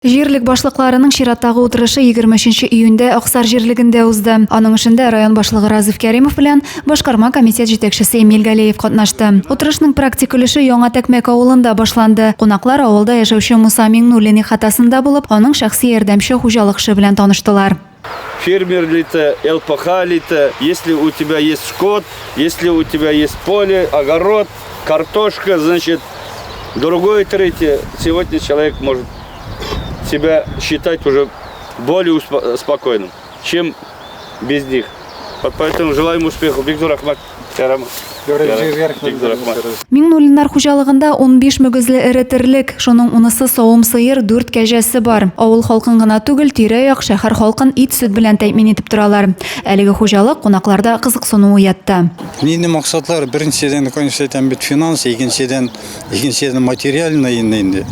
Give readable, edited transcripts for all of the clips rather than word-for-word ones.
Җирлек башлыкларының чираттагы утырышы 23 июньдә Аксар җирлегендә узды. Аның эшендә район башлыгы Разиф Кәримов белән башкарма комитет җитәкчесе Эмиль Галеев катнашты. Утырышның практик өлеше Яңа Тәкмәк авылында башланды. Кунаклар авылда яшәүче Муса Миңнуллин ихатасында булып, аның шәхси ярдәмче хуҗалык эше белән таныштылар. Фермер ли ты, ЛПХ ли ты, если у тебя есть скот, если у тебя есть поле, огород, картошка, значит, другое, третье. Сегодня человек может себя считать уже более спокойным, чем без них. Вот поэтому желаем успехов. Бик зур рәхмәт. Миңнуллиннар хуҗалыгында 15 мөгезле эре терлек, шуның унысы савым сыер, дүрт кәҗәсе бар. Авыл халкын гына түгел, тирә-як шәһәр халкын ит-сөт белән тәэмин итеп торалар. Әлеге хуҗалык кунакларда кызыксыну уятты. Нинди максатлар? Беренчедән, конечно, әйтәм бит, финанс, икенчедән, икенчедән материальный инде инде.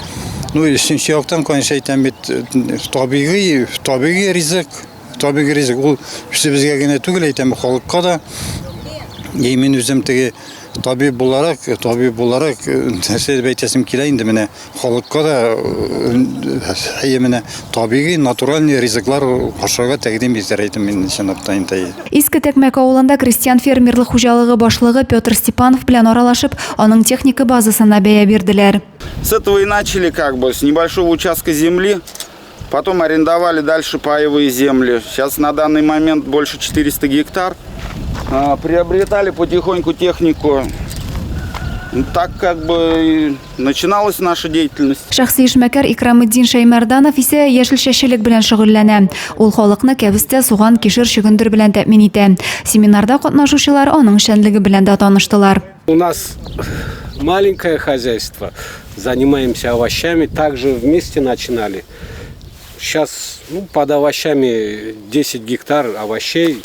Ну, өченче яктан, конечно, әйтәм бит, табигый, табигый ризык, табигый ризык. Ул үзебезгә генә түгел, әйтәм, халыкка да. И мин үзем теге табиб буларак, табиб буларак, нәрсә дип әйтәсем килә инде менә халыкка да әйе менә табигый, натуральный ризыклар ашарга тәкъдим итәр идем мин чынлап та инде. Иске Тәкмәк авылында крестьян-фермерлык хуҗалыгы башлыгы Петр Степанов белән аралашып, аның техника базасына бәя бирделәр. С этого и начали как бы, с небольшого участка земли, потом арендовали дальше паевые земли. Сейчас на данный момент больше 400 гектар. Приобретали потихоньку технику. Так как бы начиналась наша деятельность. Шәхси эшмәкәр Икраметдин Шәймәрданов исә яшелчәчелек белән шөгыльләнә. Ул халыкны кәбестә, суган, кишер, чөгендер белән тәэмин итә. Семинарда катнашучылар аның эшчәнлеге белән дә таныштылар. У нас маленькое хозяйство, занимаемся овощами, также вместе начинали. Сейчас ну, под овощами 10 гектар овощей,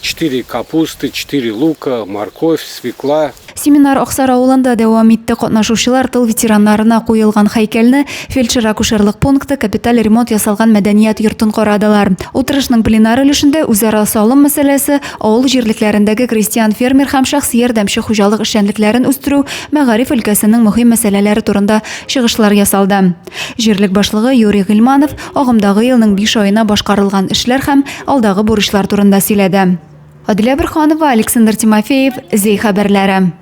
4 капусты, 4 лука, морковь, свекла. Семинар Аксар авылында дәвам итте. Катнашучылар тыл ветераннарына куелган һәйкәлне, фельдшер-акушерлык пункты, капиталь ремонт ясалган мәдәният йортын карадылар. Утырышның пленар өлешендә үзара салым мәсьәләсе, авыл җирлекләрендәге крестьян-фермер һәм шәхси ярдәмче хуҗалык эшчәнлекләрен үстерү, мәгариф өлкәсенең мөһим мәсьәләләре турында чыгышлар ясалды. Җирлек башлыгы Юрий Гыйльманов агымдагы елның биш аена башкарылган эшләр һәм алдагы бурычлар турында сөйләде. Адилә Борһанова, Александр Тимофеев, Зәй хәбәрләре.